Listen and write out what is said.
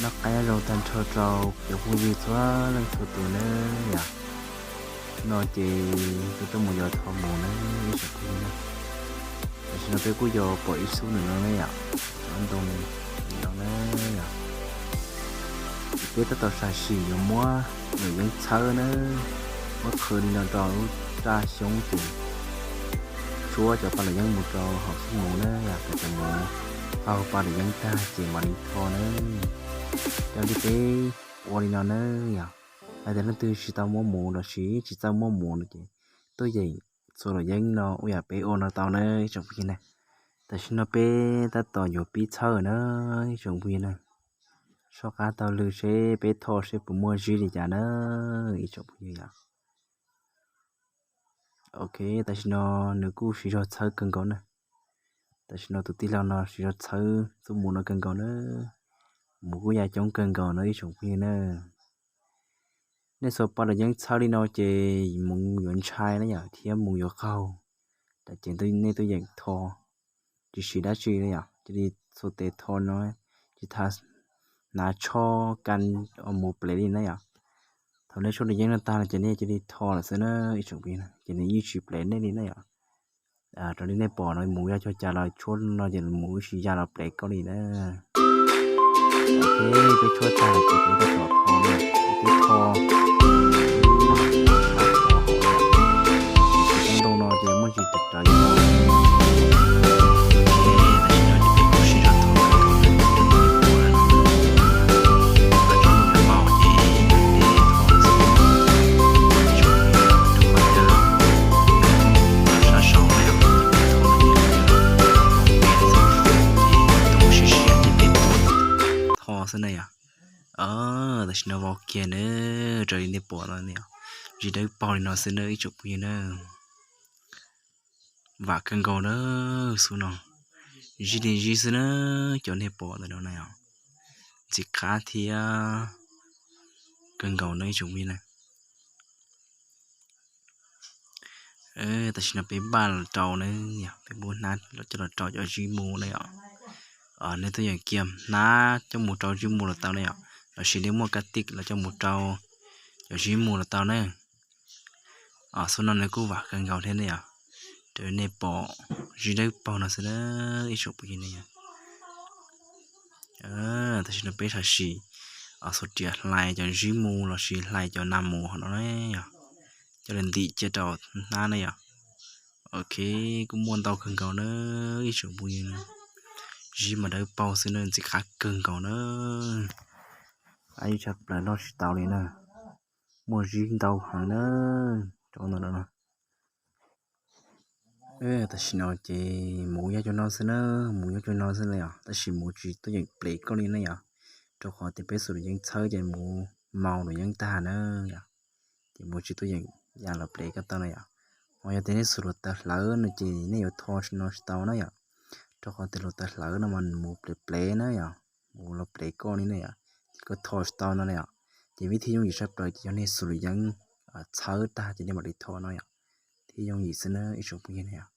Noj qab nyob zoo tag nrho rau cov phooj ywg txhua leej txhua tus nawb yom. No ces kuv tuaj mus yos thov mus nawb ib tsoom phooj ywg na. Tam sim no peb kuj yos pom ib xub ntawm no na yom, cov ntoo nim no na yom. Ces peb tab tom sam sim yuav muab luam yeeb txhawb na, muab qhwv li no rau lub raj xyoob ces tshuab cov pa luam yeeb mus rau hauv xub mus na yom, kom cov mus qaug pa luam yeeb tag ces mam li tho na. Cov li peb ua li no na yom, hais tias leej twg tsis tau muab mus los sis tsis txawj muab mus no ces tuaj yeem txhua luam yeeb no ua yam peb ua no tau na ib tsoom phooj ywg na. Tam sim no peb tab tom yuav pib txhawb na ib tsoom phooj ywg na. Soj qab taug lw seb peb tho seb puas muaj zib li cas na ib tsoom phooj ywg yom. Ok, tam sim no nws kuj siv zog txhawb kawg nkaus na. Tam sim no tus tij laug no siv zog txhawb xub mus no kawg nkaus na. Mus kuj ya coob kawg nkaus no ib tsoom phooj ywg na. Nej xuas pa luam yeeb txhawb li no ces mus yuav ntshai na yom, thiab mus yuav qaug. Tam ces nej tuaj yeem tho, tsis siv dab tsi li yom, cia li xuas tes tho no, tsis tas hnav tsho ka mus plev li na yom. Thaum nej tshuab luam yeeb no tag no ces nej cia li tho lawm xwb na ib tsoom phooj ywg, ces nws yeej tsis plev nej li na yom. Raws li nej pom no mus ya cuag cas los tshuab no ces mus tsis ya los plev koj li na. Ok, peb tshuab tag ces peb tab tom tho na, peb tho. Tus ntoo no ces muaj ntsis rawv rawv. Tho xwb na yom. Tam sim no vau kiag na, raws li nej pom no, zib dawb paug li no xwb na ib tsoom phooj ywg na. Vam kawg nkaus na, xub no zib li zib xwb na, cov nej pom ntawm no na yom. Ntxim qab thiab kawg nkaus na ib tsoom phooj ywg na. Tam sim no peb npaj los rau na, peb muab hnab coj los rau cov zib mu na yom. Nej tuaj yeem kiag hnab coj mus rau zib mu los tau na yom, los sis nej muaj kab tij los coj mus rau cov zib mu los tau na. Xub no nws kuj vam kawg nkaus thiab ne yom, raws li nej pom zib dawb paug no xwb na ib tsoom phooj ywg ne yom. Tam sim no peb sam sim xuas riam hlais cov zib mu los sis hlais cov nas mus hauv no na yom, coj los ntim cia rau hnab na yom. Ok, kuj muaj ntau kawg nkaus na ib tsoom phooj ywg na. Zib mas dawb paug xwb na, ntxim qab kawg nkaus na. Ib tshaj plaws loj tsis tau li na. Muaj zib ntau heev na, rau ntawm no. Tam sim no ces mus ya cuag no xwb na, mus ya cuag no xwb na yom, tab sis mus tsis tuaj yeem plev koj li na yom, rau qhov tias peb xuas luam yeeb txhawb ces mus maus luam yeeb tag na yom, ces mus tsis tuaj yeem ya los plev koj tau na yom. Ho yog tias nej xuas hluav taws hlawv no ces nej yuav tho no tsis tau na yom, rau qhov tias hluav taws hlawv no mas mus plev plev na yom, mus los plev koj li na yom, ces koj tho tsis tau no na yom. Ces vib thib yooj yim tshaj plaws ces yog nej xuas luam yeeb txhawb tag ces nej mam li tho no yom, thib yooj yim xwb na ib tsoom phooj ywg na yom.